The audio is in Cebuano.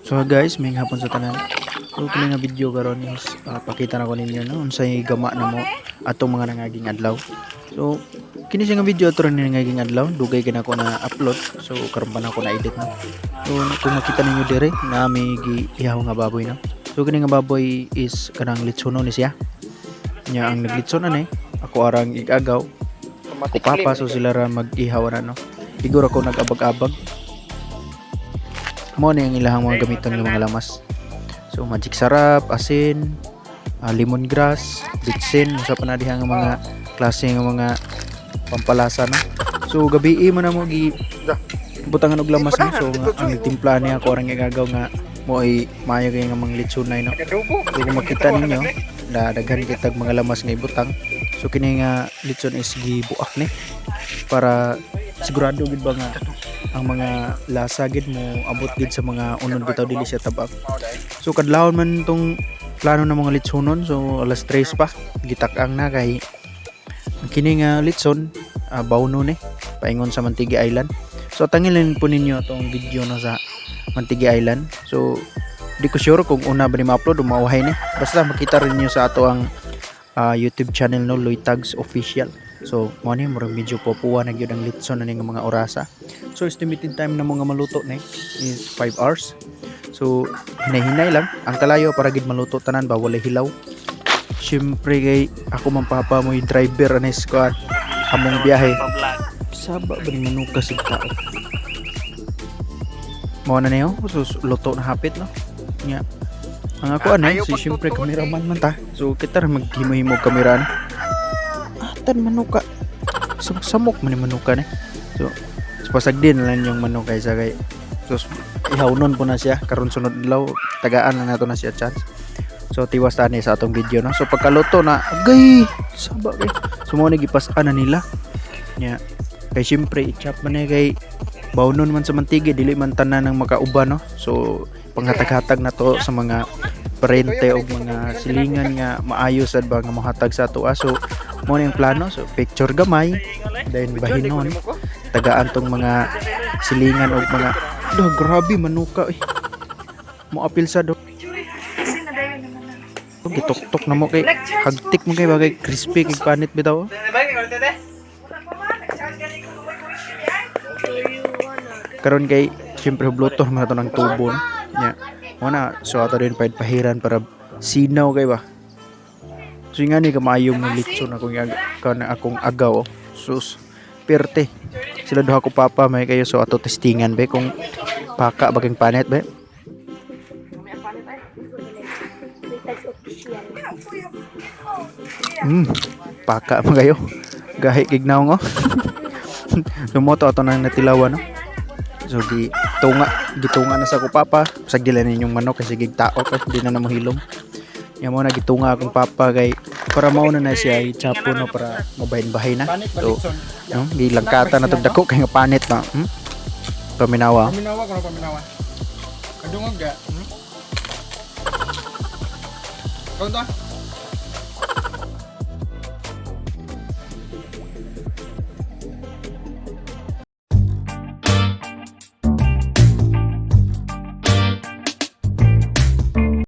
So guys, may hapon sa tanan. So kini nga video karon is pakita na ko ninyo, no, unsay gama namo atong mga nangaging adlaw. So kini siya nga video ato rin nangaging adlaw, dugay kay nako na upload. So karon pa na ako na edit, no. So kung makita ninyo dire na may giihaw nga baboy, no. So kini nga baboy is kanang litsono ni siya. Nya ang naglitson ani ako arang igagaw ko papa, so sila ra mag-ihaw na, no. Siguro ako nag-abag-abag. Mo ni ang ilahang mga gamiton ng mga lamas. So magic sarap, asin, lemongrass, bitsin, usa pa na diha nga mga klase nga mga pampalasa, no. So gabi man na mo gi butangan og lamas, no. So nga, ang timpla niya ako arang igagaw nga mo ay maayo kay nga mga litsunay, no. So kung makita ninyo na daghan kitag mga lamas nga ibutang. So kini nga litson is gibuak ni para sigurado gid ba nga ang mga lasa gid mo abot gid sa mga unod bitaw, dili siya tabak. So kadlawon man tong plano ng mga litsonon, so alas 3 pa gitak-ang na kay ang kini nga litson bawno ni paingon sa Mantigue Island. So tangilin po ninyo atong video, no, sa Mantigue Island. So di ko sure kung una ba ni ma-upload o mauhay ni. Basta makita rin niyo sa ato ang YouTube channel, no, Loy Tags Official. So mo ni murag medyo popuwa na gyud ang litson na nga mga orasa. So estimated time na mga maluto ni is 5 hours. So hinay-hinay lang ang kalayo para gid maluto tanan ba, walay hilaw. Syempre kay ako man papa mo yung driver anis ko among biyahe. Saba ba ni manuka sig tao. Mo na niyo, so luto na hapit, no. Nya. Ang ako ano, Ayaw so syempre pagtutuon, eh. cameraman man ta. So kita ra maghimo-himo kamera ni. Ah, tan manuka. Samok man ni manuka ni. So pasagdi na lang yung manok kaysa kay so ihawnon po na siya karon sunod adlaw, tagaan na nato na siya chance. So tiwas tani sa atong video, no. So pagkaluto na, agay, saba kay. So mo ni gipas-an na nila. Nya kay syempre i-chop man ni kay bawnon man sa Mantigue, dili man tanan ang makauban, no. So panghatag-hatag na to sa mga parente o mga silingan nga maayo sad ba nga mohatag sa ato ah. So mo ni ang plano, so picture gamay then bahinon tagaan tong mga silingan og mga do. Grabe manuka eh, mo apil sa do. Gituktok na mo kay hagtik mo kay bagay crispy kay panit bitaw. Karon kay syempre hubloto naman ato ng tubo, no? Nya mo na, so ato din pahid pahiran para sinaw kay ba. So nga ni kamayo mo litson akong kana akong agaw, oh. Sus, perte sila duha ko papa may kayo, so ato testingan be kung paka ba king panit be. Tags Official. Paka man kayo. Gahi kig naong, oh. Lumoto ato nang natilawan, no. So gi tunga, gitunga na sa ko papa. Sa gila ninyong manok kasi gig tao kay di na namo hilom. Nya mo na gitunga akong papa kay para mao na na siya i-chapo, no, para mabahin-bahin na. So, no, gilangkata na tog dako kay nga panit na. Paminawa. Paminawa ko na paminawa. Kadungog ga. Kau to?